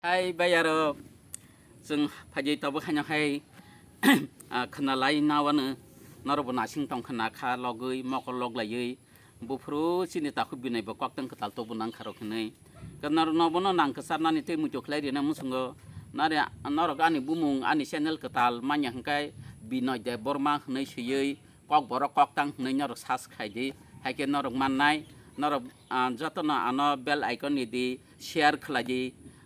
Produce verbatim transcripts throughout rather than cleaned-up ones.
Hai bayarok, chwng phaidi tabuk haino hai, ah, khwnalai nawano norokbo nasing tongkha nakha logwi mokol loglaiwi buphuru chini takhuk Binoibo koktwng kwtal tubu nangkharok hinwi. Khe nor-, nobono nang kwcharnani tei muitu khlai rina muchungo nare norok ani bumung ani channel kwtal manya hwnkhe Binoy Debbarma hinwi swiwi Kokborok koktang hinwi norok search khai di, hai khe norok mannai, norok, ah, jotono ano bell icon ni di, share khlai di,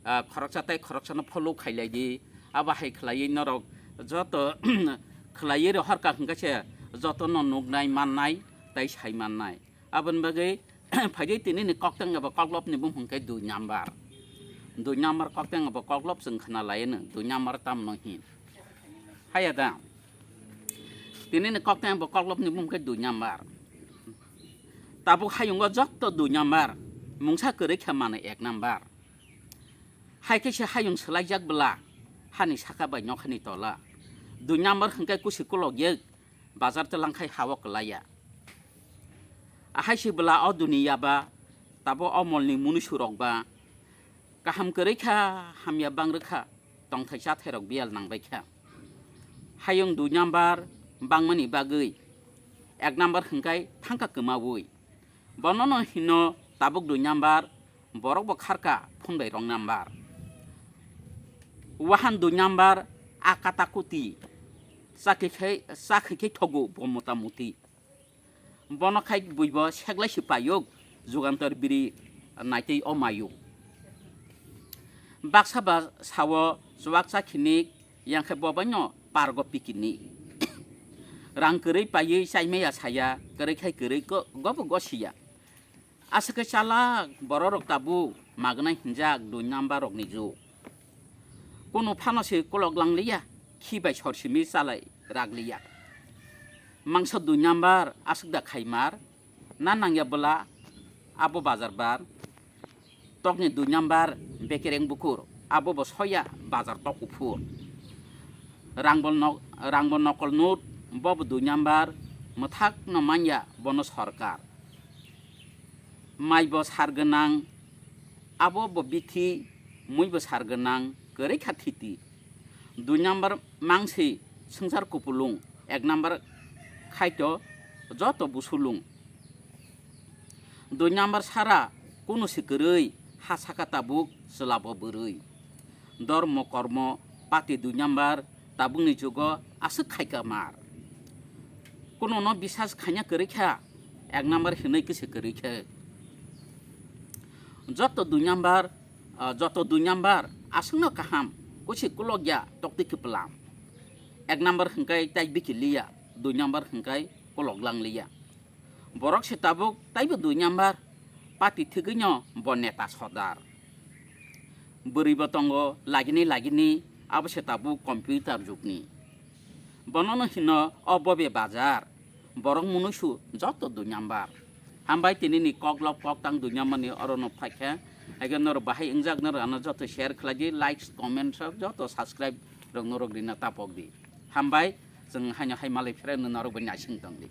ah, khoroksa tei khoroksano follow khailai di, abo hai khlaiwi norok joto khlaiwi rohorkha hwnkhe se jotono nuknai, mannai tei sai mannai. Aboni bagwi phaidi tini ni koktang abo koklop ni bumung khe dui number. Dui number koktang abo koklop chwng khna lai no, dui number tam no hin. Haya da. Tini ni koktang abo koklop ni bumung khe dui number. Tabuk hayungo jotto dui number. Mungsa kwrwi khe mano ek number. Hai khe se hayung swlaijak bwla. Hani saka bai nokhani tola. Dui number hwnkhe kusi kulok yek. Bazar twlang khai hao kwlaiya. Ahai si bwla o duniya ba, tabo o molni munusurok ba, kaham kwrwi kha, hamya bang rwkha, tongthai chathairok biyal nangbai kha. Hayung dui number bangmani bagwi, ek number hwnkhe thangka kwmawi. Bonono hino tabuk dui number, borok bo kharka phone bai wrong number. Wahan dui number, a kata kuti, chakhe khai, chakhe khai thogo bo mota muti. Bono khai buibo seglai si payuk, jugantor biri naitwi o mayuk. Baksa ba sao chuwak cha khinik, yang khe bo baino pargo pikini. Rang kwrwi paiwi chaimaya saya, kwrwi khai kwrwi go-, gobo gosiya. Aswk khe chalak bororok tabuk magnai hinjak dui number rokni jug. Kunu phano se kolok langliya, khi bai sor simi chalai ragliya. Mangsa dui number aswk da khaimar, na nangya bwla abo bazar bar. Tokni dui number bekereng bukur, abo bo soya bazar tok kuphur. Rangbo nok-, rangbo nokol nut, bobo dui number, mwthakno manya bono sorkar. Maibo sar gwnang, abo bo bithi, muibo sar gwnang, kwrwi kha thiti. Dui number mangsi swngchar kupulung, ek number khaito joto busulung. Dui number sara kunu si kwrwi, ha saka tabuk chwla bo bwrwi. Dormo kormo pati dui number tabukni jugo aswk khaika mar. Kununo bisas khaina kwrwi kha, ek number hinwi khe se kwrwi khe. Joto dui number, ah, joto dui number aswkno kaham, kusi kulokya tokti kwplam. Ek number hwnkhe tai bikiliya, dui number hwnkhe kulok langliya. Borok se tabuk taibo dui number, pati thwgwino bo neta sodar. Bwrwi bo tongo lagini lagini, abo se tabuk computer jugni. Bonono hino o bobe bazar, borok munusu joto dui number. Hambai tini ni koklop koktang dui number ni oro no phaikha. Haikhe norok bahai wngjak norok ano joto share khlai di, likes, comments rok joto subscribe rok norok rina tapok di. Hambai, chwng haino hai malai phre no norok bai naising tong di.